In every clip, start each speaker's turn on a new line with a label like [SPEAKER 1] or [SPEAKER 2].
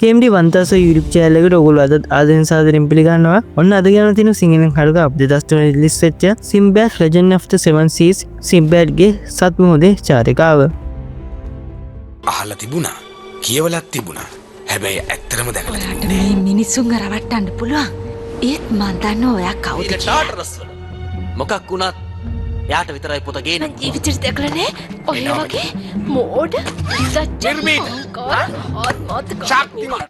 [SPEAKER 1] KMD 1000 YouTube channel එකට ඔයගොල්ලෝ අද ආදරෙන් සාදරයෙන් පිළිගන්නවා. ඔන්න අද ගෙනල්ලා තියෙන සිංහලෙන් හඩ 2003 රිලීස් වෙච්ච Sinbad Legend of the Seven Seas, Sinbad ගේ සත් මුහුදේ චාරිකාව.
[SPEAKER 2] අහලා තිබුණා, කියවලත් තිබුණා. හැබැයි ඇත්තටම දැකලා
[SPEAKER 3] ඔයාට
[SPEAKER 2] තිබුණේ
[SPEAKER 3] මේ මිනිස්සුන්ව රවට්ටන්න පුළුවන්. ඒත් මං දන්නවා ඔයා කවුද
[SPEAKER 4] ඒක
[SPEAKER 3] කියලා.
[SPEAKER 4] ටාටරස් වල මොකක් වුණත් එයාට විතරයි පොත ගේන්න.
[SPEAKER 5] මං ජීවිතේට දැකලා නෑ ඔය වගේ මෝඩ ලැජ්ජ අහංකාර ආත්මාර්ථකාමී.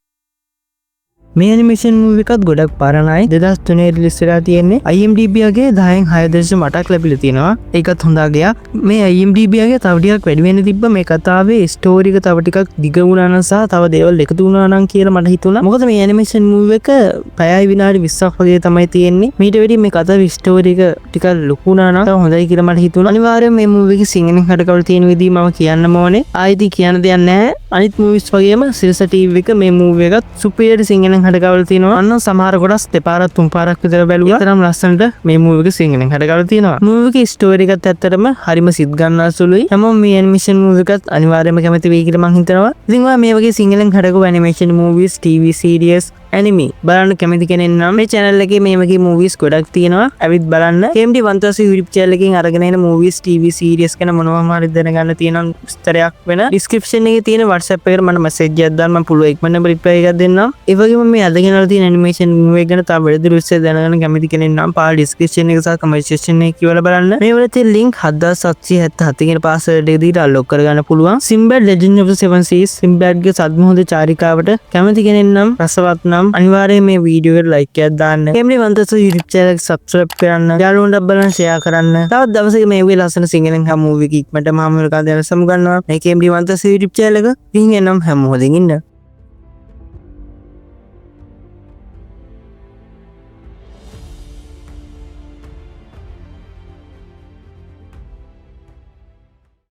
[SPEAKER 1] මේ ඇනිමේෂන් මූවි එකත් ගොඩක් පරණයි. 2003 රිලීස් වෙලා තියෙන්නේ. IMDb එකේ 10න් 6.8ක් ලැබිලා තියෙනවා. ඒකත් හොඳ අගයක්. මේ IMDb එකේ තව ටිකක් වැඩි වෙන්න තිබ්බ. මේ කතාවේ ස්ටෝරි එක තව ටිකක් දිග වුණා නම් සහ තව දේවල් එකතු වුණා නම් කියලා මට හිතුණා. මොකද මේ ඇනිමේෂන් මූවි එක පැයයි විනාඩි 20ක් වගේ තමයි තියෙන්නේ. මීට වැඩි මේ කතාවේ ස්ටෝරි එක ටිකක් ලොකු වුණා නම් තව හොඳයි කියලා මට හිතුණා. අනිවාර්යයෙන් මේ මූවි එකේ සිංහලෙන් හඩකවල තියෙන විදිහ මම කියන්න ඕනේ. ආයෙත් කියන්න දෙයක් නැහැ. අනිත් මූවිස් වගේම සිරස ටීවී එක මේ මූවි එකත් සුපිරියට සිංහලෙන් හඩකවල තියෙනවා. අන්න සමහර කොටස් දෙපාරක් තුන් පාරක් විතර බැලුවා. ඒ තරම් ලස්සනට මේ මූවි එක සිංහලෙන් හඩකවල තියෙනවා. මූවි එකේ ස්ටෝරි එකත් ඇත්තටම හරිම සිත් ගන්නා සුළුයි. හැමෝම මේ ඇනිමේෂන් මූවි එකත් අනිවාර්යයෙන්ම කැමති වෙයි කියලා මං හිතනවා. ඉතින් ඔයා මේ වගේ සිංහලෙන් හඩකව animation movies, TV series, anime බලන්න කැමති කෙනෙක් නම් මේ channel එකේ මේ වගේ මූවිස් ගොඩක් තියෙනවා. ඇවිත් බලන්න. KMD 1000 YouTube channel එකෙන් අරගෙන එන මූවිස්, TV series ගැන මොනවා හරි දැනගන්න තියෙන විස්තරයක් වෙන ඩිස්ක්‍රිප්ෂන් එකේ තියෙන WhatsApp එකට මට මැසේජ් එකක් දාන්න. මම පුළුවන් ඉක්මනටම රිප්ලයි එකක් දෙන්නම්. ඒ වගේම මේ අද ගෙනල්ලා තියෙන ඇනිමේෂන් මූවි එක ගැන තව වැඩිදුර විස්තර දැනගන්න කැමති කෙනෙක් නම් පහළ ඩිස්ක්‍රිප්ෂන් එක සහ කමෙන්ට් සෙක්ෂන් එකේ කියවලා බලන්න. මේ වල තියෙන ලින්ක් 7777 කියන පාස්වර්ඩ් එක දීලා අන්ලොක් කරගන්න පුළුවන්. Sinbad Legend of the Seven Seas, Sinbad ගේ සත් මුහුදේ චාරිකාවට කැමති කෙනෙක් නම්, රසවත් නම් අනිවාර්යයෙන් මේ වීඩියෝ එකට ලයික් එකක් දාන්න. KMD 1000 YouTube channel එක subscribe කරන්න. යාළුවන්ටත් බලන්න ෂෙයා කරන්න. තවත් දවසක මේ වගේ ලස්සන සිංහලෙන් හැම මූවි එකක් ඉක්මනටම හමු වෙනකන් දැන සමු ගන්නවා. මේ KMD 1000 YouTube channel එක. ඉතින් එනම් හැමෝම හොඳින් ඉන්න.